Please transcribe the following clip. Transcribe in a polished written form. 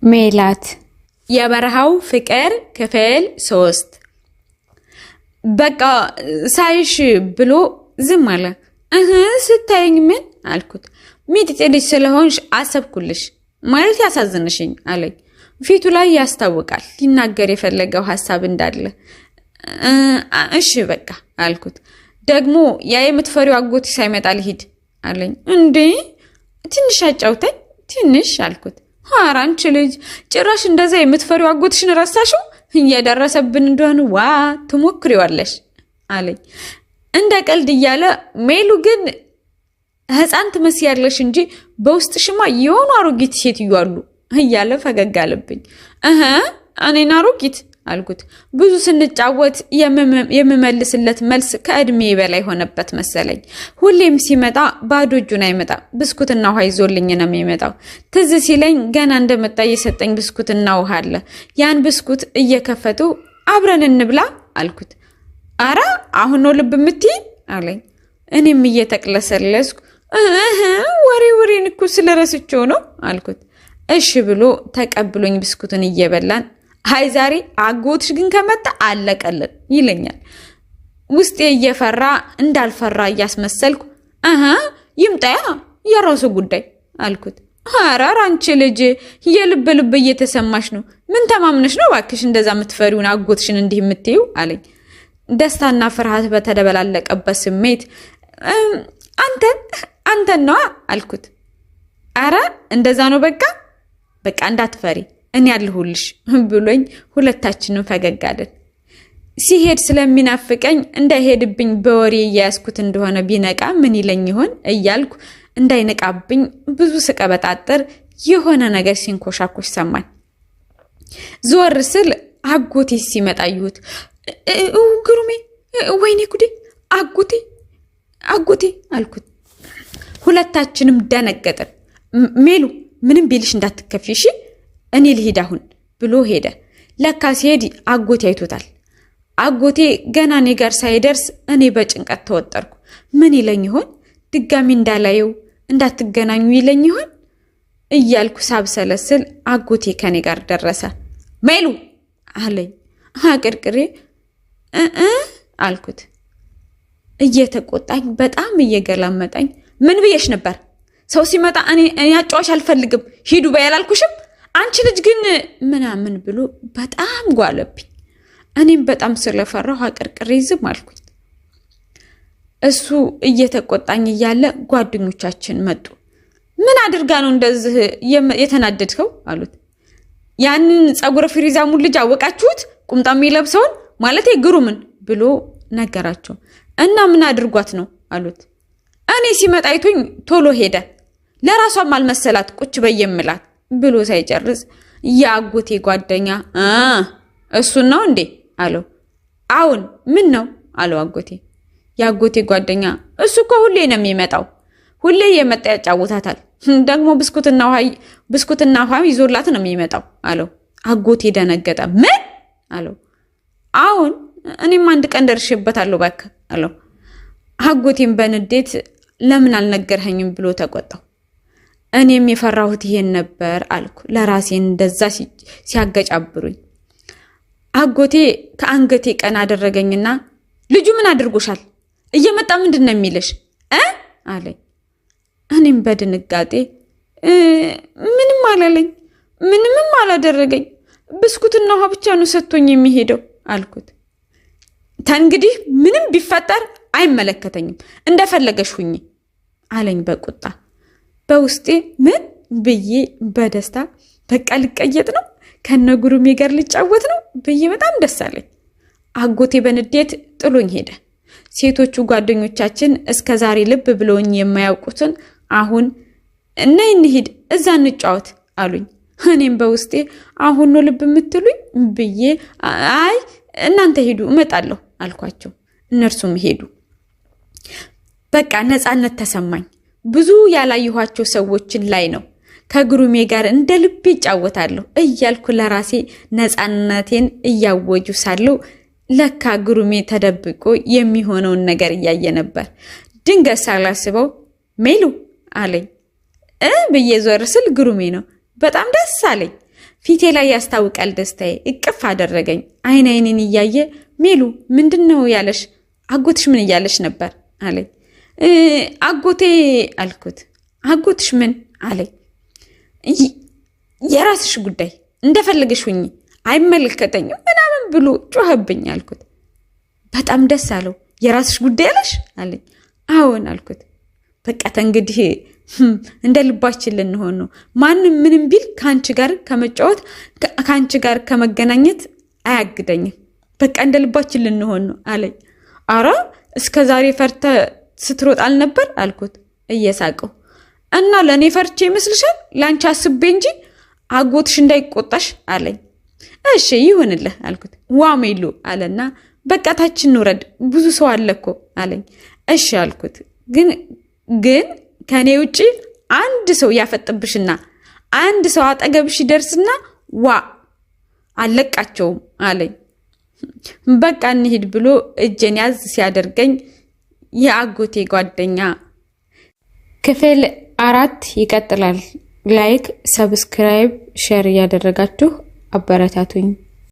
ሜላት የበረሃው ፍቅር ክፍል 3። በቃ ሳይሽ ብሎ ዝም አለ። እህ ስታየኝ ምን አልኩት። ሚጥጤ ልጅ ስለሆንሽ አሰብኩልሽ ማለት ያሳዝንሽኝ አለኝ። ፊቱ ላይ ያስታውቃል ሊናገር የፈለገው ሀሳብ እንዳለ። እሺ በቃ አልኩት። ደግሞ ያ የምትፈሪው አጎቴ ሳይመጣ ልሂድ አለኝ። እንዴ ትንሽ አጫውተኝ ትንሽ አልኩት። ኧረ አንቺ ልጅ ጭራሽ እንደዛ የምትፈሪው አጎትሽን ረሳሽው? እየደረሰብን እንደሆነ ዋ ትሞክሪዋለሽ አለኝ እንደ ቀልድ እያለ። ሜሉ ግን ሕፃን ትመስያለሽ እንጂ በውስጥሽማ የሆኑ አሮጊት ሴትዮ አሉ እያለ ፈገግ አለብኝ። እህ እኔን አሮጊት አልኩት። ብዙ ስንጫወት የምመልስለት መልስ ከእድሜ በላይ ሆነበት መሰለኝ። ሁሌም ሲመጣ ባዶ እጁን አይመጣም። ብስኩትና ውሃ ይዞልኝ ነው የሚመጣው። ትዝ ሲለኝ ገና እንደመጣ እየሰጠኝ ብስኩትና ውሃ አለ። ያን ብስኩት እየከፈቱ አብረን እንብላ አልኩት። አረ አሁን ነው ልብ የምትይኝ አለኝ። እኔም እየተቅለሰለስኩ ወሬ ወሬን እኮ ስለረስቸው ነው አልኩት። እሺ ብሎ ተቀብሎኝ ብስኩትን እየበላን አይ ዛሬ አጎትሽ ግን ከመጣ አለቀልን ይለኛል። ውስጤ እየፈራ እንዳልፈራ እያስመሰልኩ እህ ይምጣያ የራሱ ጉዳይ አልኩት። ኧረ አንቺ ልጅ የልብ ልብ እየተሰማሽ ነው። ምን ተማምነሽ ነው እባክሽ እንደዛ የምትፈሪውን አጎትሽን እንዲህ የምትይው አለኝ። ደስታና ፍርሃት በተደበላለቀበት ስሜት አንተን አንተን ነዋ አልኩት። አረ እንደዛ ነው በቃ በቃ እንዳትፈሪ እኔ ያለሁልሽ ብሎኝ ሁለታችንም ፈገግ አለን። ሲሄድ ስለሚናፍቀኝ እንዳይሄድብኝ በወሬ እያያዝኩት እንደሆነ ቢነቃ ምን ይለኝ ይሆን እያልኩ እንዳይነቃብኝ ብዙ ስቀበጣጥር የሆነ ነገር ሲንኮሻኮሽ ሰማኝ። ዞር ስል አጎቴ ሲመጣ አየሁት። ግሩሜ፣ ወይኔ ጉዴ፣ አጎቴ አጎቴ አልኩት። ሁለታችንም ደነገጥን። ሜሉ ምንም ቢልሽ እንዳትከፊ እሺ እኔ ልሂድ አሁን ብሎ ሄደ። ለካ ሲሄድ አጎቴ አይቶታል። አጎቴ ገና እኔ ጋር ሳይደርስ እኔ በጭንቀት ተወጠርኩ። ምን ይለኝ ይሆን? ድጋሚ እንዳላየው እንዳትገናኙ ይለኝ ይሆን እያልኩ ሳብሰለስል አጎቴ ከኔ ጋር ደረሰ። ሜሉ አለኝ። አቅርቅሬ እ አልኩት። እየተቆጣኝ በጣም እየገላመጠኝ ምን ብዬሽ ነበር? ሰው ሲመጣ እኔ አጫዋች አልፈልግም ሂዱ በይ አላልኩሽም? አንቺ ልጅ ግን ምናምን ብሎ በጣም ጓለብኝ። እኔም በጣም ስለፈራሁ አቀርቅሬ ዝም አልኩኝ። እሱ እየተቆጣኝ እያለ ጓደኞቻችን መጡ። ምን አድርጋ ነው እንደዚህ የተናደድከው አሉት። ያንን ፀጉረ ፍሪዛሙን ልጅ አወቃችሁት? ቁምጣ የሚለብሰውን ማለቴ ግሩምን ብሎ ነገራቸው። እና ምን አድርጓት ነው አሉት። እኔ ሲመጣ አይቶኝ ቶሎ ሄደ። ለራሷም አልመሰላት ቁጭ በይ የምላት ብሎ ሳይጨርስ የአጎቴ ጓደኛ እሱን ነው እንዴ አለው። አሁን ምን ነው አለው አጎቴ። የአጎቴ ጓደኛ እሱ እኮ ሁሌ ነው የሚመጣው፣ ሁሌ የመጣ ያጫውታታል። ደግሞ ብስኩትና ውሃ ይዞላት ነው የሚመጣው አለው። አጎቴ ደነገጠ። ምን አለው? አሁን እኔም አንድ ቀን ደርሼበታለሁ እባክህ አለው። አጎቴም በንዴት ለምን አልነገርኸኝም ብሎ ተቆጣው። እኔም የፈራሁት ይሄን ነበር አልኩ ለራሴ እንደዛ ሲያገጫብሩኝ። አጎቴ ከአንገቴ ቀን አደረገኝና ልጁ ምን አድርጎሻል? እየመጣ ምንድን ነው የሚልሽ እ አለኝ። እኔም በድንጋጤ ምንም አላለኝ፣ ምንምም አላደረገኝ፣ ብስኩትና ውሃ ብቻ ነው ሰጥቶኝ የሚሄደው አልኩት። ተንግዲህ ምንም ቢፈጠር አይመለከተኝም፣ እንደፈለገሽ ሁኚ አለኝ በቁጣ። በውስጤ ምን ብዬ በደስታ በቃ ልቀየጥ ነው ከነ ጉሩሜ ጋር ልጫወት ነው ብዬ በጣም ደስ አለኝ። አጎቴ በንዴት ጥሎኝ ሄደ። ሴቶቹ ጓደኞቻችን እስከ ዛሬ ልብ ብለውኝ የማያውቁትን አሁን ነይ እንሂድ እዛ እንጫወት አሉኝ። እኔም በውስጤ አሁን ነው ልብ የምትሉኝ ብዬ አይ እናንተ ሂዱ እመጣለሁ አልኳቸው። እነርሱም ሄዱ። በቃ ነፃነት ተሰማኝ። ብዙ ያላየኋቸው ሰዎችን ላይ ነው ከግሩሜ ጋር እንደ ልቤ እጫወታለሁ እያልኩ ለራሴ ነፃነቴን እያወጁ ሳለው ለካ ግሩሜ ተደብቆ የሚሆነውን ነገር እያየ ነበር። ድንገት ሳላስበው ሜሉ አለኝ። ብዬ ዞር ስል ግሩሜ ነው። በጣም ደስ አለኝ። ፊቴ ላይ ያስታውቃል ደስታዬ። እቅፍ አደረገኝ። አይን አይኔን እያየ "ሜሉ፣ ምንድን ነው ያለሽ? አጎትሽ ምን እያለሽ ነበር?" አለኝ። "አጎቴ" አልኩት። "አጎትሽ ምን አለኝ?" "የራስሽ ጉዳይ፣ እንደፈለገሽ ሁኚ፣ አይመለከተኝም" ምናምን ብሎ ጮኸብኝ አልኩት። በጣም ደስ አለው። "የራስሽ ጉዳይ አለሽ?" አለኝ። "አዎን" አልኩት። "በቃ እንግዲህ እንደ ልባችን ልንሆን ነው። ማንም ምንም ቢል ከአንቺ ጋር ከመጫወት፣ ከአንቺ ጋር ከመገናኘት አያግደኝም። በቃ እንደ ልባችን ልንሆን ነው" አለኝ። "አረ፣ እስከ ዛሬ ፈርተህ ስትሮጥ አልነበር?" አልኩት እየሳቅሁ። "እና ለእኔ ፈርቼ ይመስልሻል? ለአንቺ አስቤ እንጂ፣ አጎትሽ እንዳይቆጣሽ" አለኝ። "እሺ፣ ይሁንልህ" አልኩት። "ዋ ሜሉ" አለና "በቃ ታች እንውረድ፣ ብዙ ሰው አለ እኮ" አለኝ። "እሺ" አልኩት። ግን ግን ከእኔ ውጭ አንድ ሰው ያፈጥብሽና አንድ ሰው አጠገብሽ ይደርስና ዋ አለቃቸውም" አለኝ። "በቃ እንሂድ" ብሎ እጄን ያዝ ሲያደርገኝ የአጎቴ ጓደኛ። ክፍል 4 ይቀጥላል። Like፣ subscribe፣ share እያደረጋችሁ አበረታቱኝ።